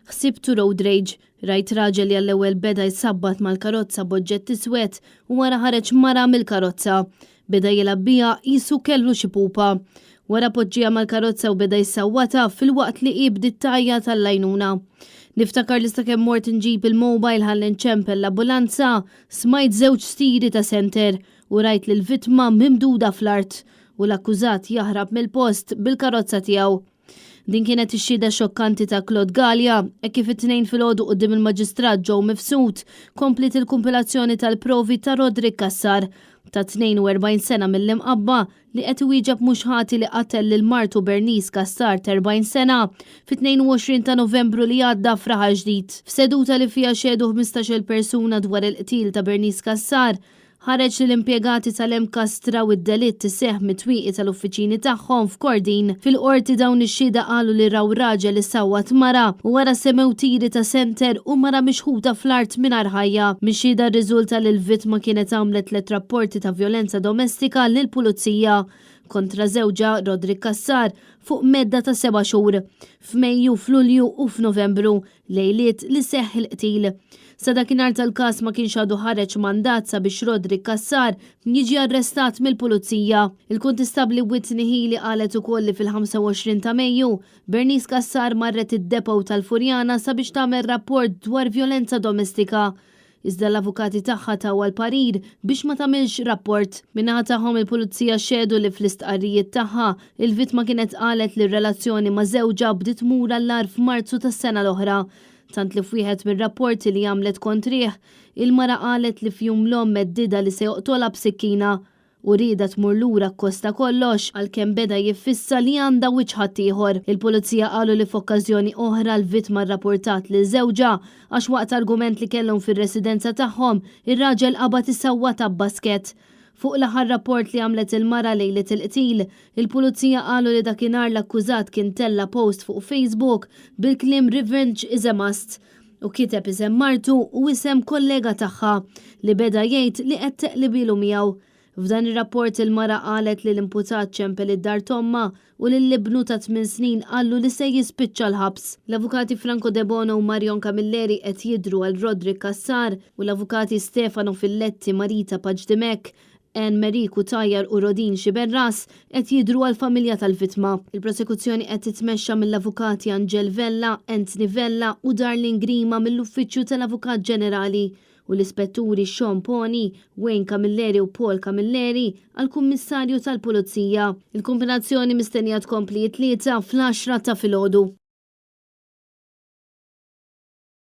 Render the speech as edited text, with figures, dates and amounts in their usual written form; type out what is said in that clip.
Ħsibtu road rage. Rajt raġel li għall-ewwel beda jsabbat mal-karozza b'oġġett iswed u wara ħareġ mara mill-karozza. Beda jilgħab biha qisu kellu xi pupa. Wara poġġieha mal-karozza u beda jsawwatha filwaqt li hi bdiet tgħajjat għall-għajnuna. Niftakar li sakemm mort inġib il-mobile ħalli nċempel l-ambulanza, smajt żewġ stiri ta' senter u rajt lill-vittma mimduda fl-art u l-akkużat jaħrab mill-post bil-karozza tiegħu. Din kienet ix-xhieda xokkanti ta' Claude Galea, hekk kif it-Tnejn filgħodu quddiem il-Maġistrat Joe Mifsud kompliet il-kumpilazzjoni tal-provi ta' Roderick Cassar, ta' 42 sena mill-Imqabba, li qed iwieġeb mhux ħati li qatel lil martu Bernice Cassar ta' 40 sena fit-22 ta' Novembru li għadda f'Raħal Ġdid. F'seduta li fiha xehdu 15-il persuna dwar il-qtil ta' Bernice Cassar, Ħareġ li l-impjegati tal-MCAST raw id-delitt iseħħ mit-twieqi tal-uffiċini tagħhom f'Kordin. Fil-Qorti dawn ix-xhieda qalu li raw raġel isawwat mara u wara semgħu tiri ta' senter u mara mixħuta fl-art mingħajr ħajja. Mix-xhieda rriżulta li l-vittma kienet għamlet tlett rapporti ta' vjolenza domestika lill-Pulizija kontra żewġha Roderick Cassar fuq medda ta' seba' xhur, f'Mejju, f'Lulju u f'Novembru. lejliet li seħħ il-qtil. Sa dakinhar tal-każ ma kienx għadu ħareġ mandat sabiex Roderick Cassar jiġi arrestat mill-Pulizija. Il-Kuntistabbli Whitney Healy qalet ukoll li fil-25 ta' Mejju, Bernice Cassar marret id-depot tal-Furjana sabiex tagħmel rapport dwar vjolenza domestika. Iżda l-avukati tagħha tawha l-parir biex ma tagħmilx rapport. Min-naħa tagħhom il-Pulizija xehdu li fl-istqarrijiet tagħha, il-vittma kienet qalet li r-relazzjoni ma' żewġha bdiet tmur għall-agħar f'Marzu tas-sena l-oħra. Tant li f'wieħed mir-rapporti li għamlet kontrih, il-mara qalet li f'jum l-omm heddidha li se joqtolha b'sikkina. U riedha tmur lura akkost ta' kollox, għalkemm beda jiffissa li għandha wiċċ ħaddieħor. Il-Pulizija qalu li f'okkażjoni oħra l-vittma rrapportat lil żewġha għax waqt argument li kellhom fir-residenza tagħhom, ir-raġel qabad isawwatha b'basket. Fuq l-aħħar rapport li għamlet il-mara lejliet il-qtil, il-Pulizija qalu li dakinhar l-akkużat kien tella' post fuq Facebook bil-kliem revenge is a must u kiteb isem martu u isem kollega tagħha li beda jgħid li qed teqlibilu miegħu. F'dan ir-rapport il-mara qalet li l-imputat ċempel id-dar t'ommha u lil ibnu ta' tminn snin qallu li se jispiċċa l-ħabs. L-Avukati Franco Debono u Marion Camilleri qed jidhru għal Roderick Cassar u l-Avukati Stefano Filletti, Marita Pace Dimech, Anne Marie Cutajar u Rodin Sciberras qed jidhru għall-familja tal-vittma. Il-prosekuzzjoni qed titmexxa mill-Avukati Angel Vella, Anthony Vella u Darlene Grima mill-Uffiċċju tal-Avukat Ġenerali u l-Ispetturi Sean Poni, Wayne Camilleri u Paul Camilleri għall-Kummissarju tal-Pulizija. Il-kumpinazzjoni mistennija tkompli it-Tlieta fl-għaxra ta' filgħodu.